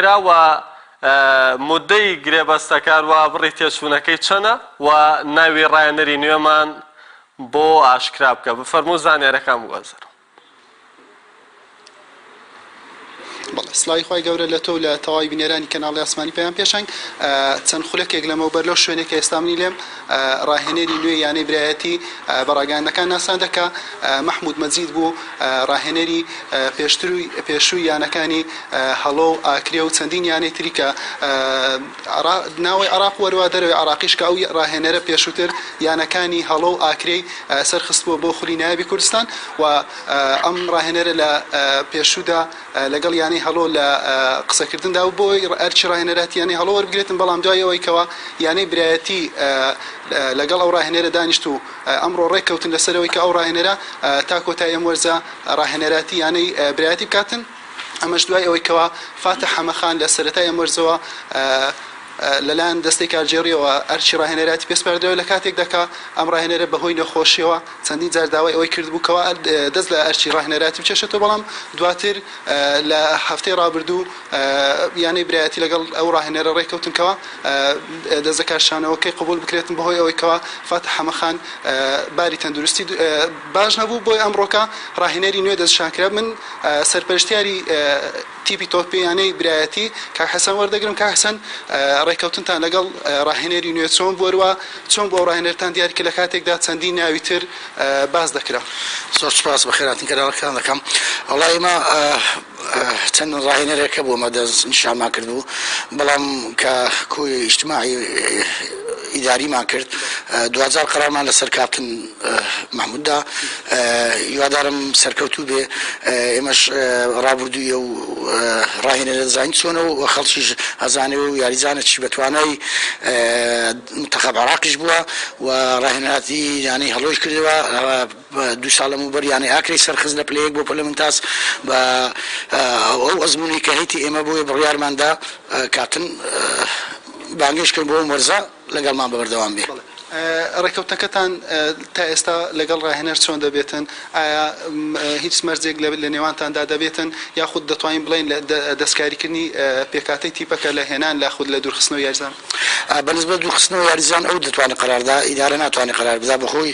کرا و مودەی گرێبەستەکە هەروەها بڕی تێچوونەکەی چەنە و ناوی ڕایەنەری نوێمان بۆ ئاشکرا بکە بفەرموو زانیارەکان بگوازەرەوە. بەڵێ سڵاوی خوای گەورە لە تۆ و لە تەواوی بینەرانی کەناڵی ئاسمانی پەیام پێشەنگ چەند خولەکێک لەمەوبەر لەو شوێنێک کە ئێستا منی لێم ڕاهێنەری نوێی یانەی برایەتی بە ڕاگەیاندنەکان ناساندە کە مەحمود مەجید بوو ڕاهێنەری پێشتروی پێشووی یانەکانی هەڵۆ و ئاکرێ و چەندین یانەی تری کە ناوەی عێراق و هەروەها دەرەوەی عێراقیش کە ئەو ڕاهێنەرە پێشووتر یانەکانی هەڵۆ و ئاکرێی سەرخستبووە بۆ خولی نایابی کوردستان و ئەم ڕاهێنەرە لە پێشوودا لەگەڵ یانەی هەڵۆ لە قسەکردندا بوو بۆ ئەوەی ئەرکی ڕاهێنەراتی یانەی هەڵۆ وەربگرێتن بەڵام دوای ئەوەی کەوا یانەی برایەتی لەگەڵ ئەو ڕاهێنەرە دانیشت و ئەمڕۆ ڕێککەوتن لەسەر ئەوەی کە ئەو ڕاهێنەرە تا کۆتایی ئەم وەرزە ڕاهێنەراتی یانەی برایەتی بکاتن، ئەمەش دوای ئەوەی کەوا فاتح حەمەخان لە سەرەتای ئەم وەرزەوە لەلایەن دەستەی کارگێڕییەوە ئەرکی ڕاهێنەراتی پێسپاردراوە لە کاتێکدا کە ئەم ڕاهێنەرە بەهۆی نەخۆشییەوە چەندین جار داوای ئەوەی کردبوو کەوا دەست لە ئەرکی ڕاهێنەراتی بکێشێتەوە بەڵام دواتر لە هەفتەی ڕابردوو یانەی برایەتی لەگەڵ ئەو ڕاهێنەرە ڕێککەوتن کەوا دەستلەکارکشانەوەکەی قبوڵ بکرێتن بەهۆی ئەوەی کەوا فاتح حەمەخان باری تەندروستی باش نەبوو بۆیە ئەمڕۆکە ڕاهێنەری نوێ دەستنیشان کرا من سەرپەرشتیاری تیپی تۆپی یانەی برایەتی کاک حەسەن وەردەگرم کاک حەسەن ڕێککەوتنتان لەگەڵ ڕاهێنەری نوێ چۆن بووە و چۆن بۆ ئەو ڕاهێنەرتان دیاری کرد لە کاتێکدا چەندین ناوی تر باس دەکرا؟ زۆر سوپاس بەخێرهاتن کەناڵەکەتان دەکەم وەڵا ئێمە چەند ڕاهێنەرێک هەبوو ئەمە دەست نیشانمان کردبوو بەڵام کە کۆی ئیجتماعی ئیداریمان کرد دواجار قەرارمان لەسەر کاپتن مەحمود دا هیوادارم سەرکەوتوو بێ ئێمەش ڕابردوویە و ڕاهێنەرە دەزانین چۆنە و خەڵکیش ئەزانێ و یاریزانێکی بەتوانای منتەخەب عێراقیش بووە و ڕاهێنەراتی یانەی هەڵۆی کردووە دوو ساڵ لەمەوبەر یانەی ئاکرێی سەرخست لە پلە یەک بۆ پلە ممتاز بە ئەو ئەزموونەی کە هەیتی ئێمە بۆیە بڕیارمان دا کاپتن بانگێشت کەین بۆ ئەم وەرزە لەگەڵمان بە بەردەوام بێ. ڕێکەوتنەکەتان تا ئێستا لەگەڵ ڕاهێنەر چۆن دەبێتن؟ ئایا هیچ مەرجێک لە نێوانتاندا دەبێتن یاخود دەتوانین بڵێین لە دەستکاریکردنی پێکهاتەی تیپەکە لە هێنان لاخود لە دوورخستنەوەی یاریزان؟ بە نسبەت دوورخستنەوە یاریزان ئەو دەتوانێت قەرار دا ئیدارە ناتوانێت قەرار بدا بەهۆی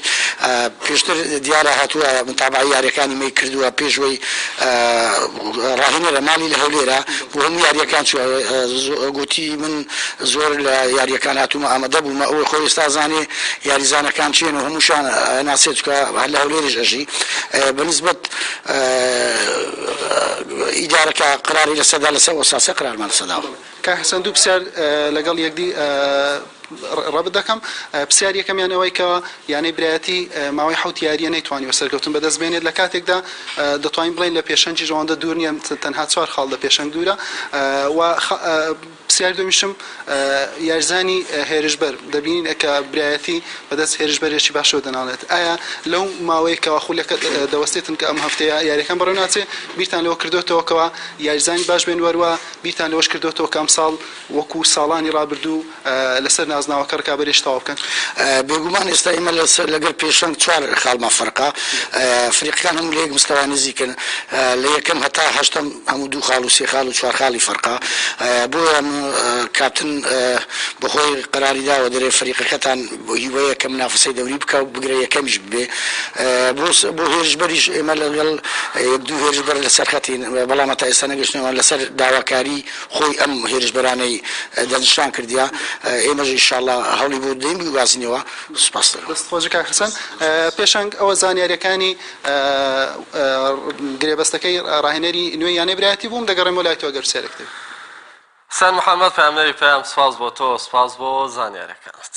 پێشتر دیارە هاتووە متابعەی یاریەکانی مەی کردووە پێش وەی ڕاهێنەرە ماڵی لە هەولێرە بۆ هەموو یاریەکان چووە گوتی من زۆر لە یاریەکان هاتوومە ئامادە بوومە ئەوەی خۆی ئێستا زانێ یاریزانەکان چێن و هەمووشان ناسێت چکە هەر لە هەولێریش ئەژی بە نسبەت ئیدارەکە قراری لەسەدا لەسەر ئەساسە قرارمان لەسەداوە. کاک حەسەن دوو پرسیار لەگەڵ یەکدی ڕەبت دەکەم پرسیاری یەکەمیان ئەوەی کە یانەی برایەتی ماوەی حەوت یاریە نەیتوانیوە سەرکەوتن بەدەست بێنێت لە کاتێکدا دەتوانین بڵێین لە پێشەنگیش ئەوەندە دوور نییە تەنها چوار خاڵ لە پێشەنگ دوورە و پرسیاری دووەمیشم یاریزانی هێرشبەر دەبینین کە برایەتی بەدەست هێرشبەرێکی باشەوە دەناڵێت ئایا لەو ماوەیە کەوا خولەکە دەوەستێتن کە ئەم هەفتەیە یاریەکان بەڕێوە ناچێ بیرتان لەوە کردۆتەوە کەوا یاریزانی باش بێن وەروە بیرتان لەوەش کردۆتەوە کە ئەمساڵ وەکو ساڵانی ڕابردوو لەسەر نازناوەکە ڕکابەریی تەواو بکەن؟ بێگومان ئێستا ئێمە لەسەر لەگەر پێشەنگ چوار خاڵمان فەرقە، فریقەکان هەموو لە یەک مستەوا نزیکن، لە یەکەم هەتا هەشتەم هەموو دوو خاڵ و سێ خاڵ و چوار خاڵی فەرقە، بۆیە کاپتن بەخۆی قەراری داوە دەرێ فریقەکەتان هیوەیە کە منافەسەی دەوری بکا و بگرە یەکەمیش ببێ. بۆ بۆ هێرشبەریش ئێمە لەگەڵ یەک دوو هێرشبەر لەسەر خەتین، بەڵام هەتا ئێستا نەگەیشتینەوە لەسەر داواکاری خۆی ئەم هێرشبەرانەی دەستنیشان کردیە، ئێمەش ئیشاڵڵا هەوڵی بۆ دەدەین بیگوازینەوە. سوپاس. دەست خۆش کاک حەسەن. پێشەنگ ئەوە زانیاریەکانی گرێبەستەکەی ڕاهێنەری نوێی یانەی برایەتی بووم، دەگەڕێمەوە لای تۆ ئەگەر پرسیارێکت هەبێ. حسێن محەمەد پەیامنێری پەیام سوپاس بۆ تۆ سوپاس بۆ زانیارەکانت.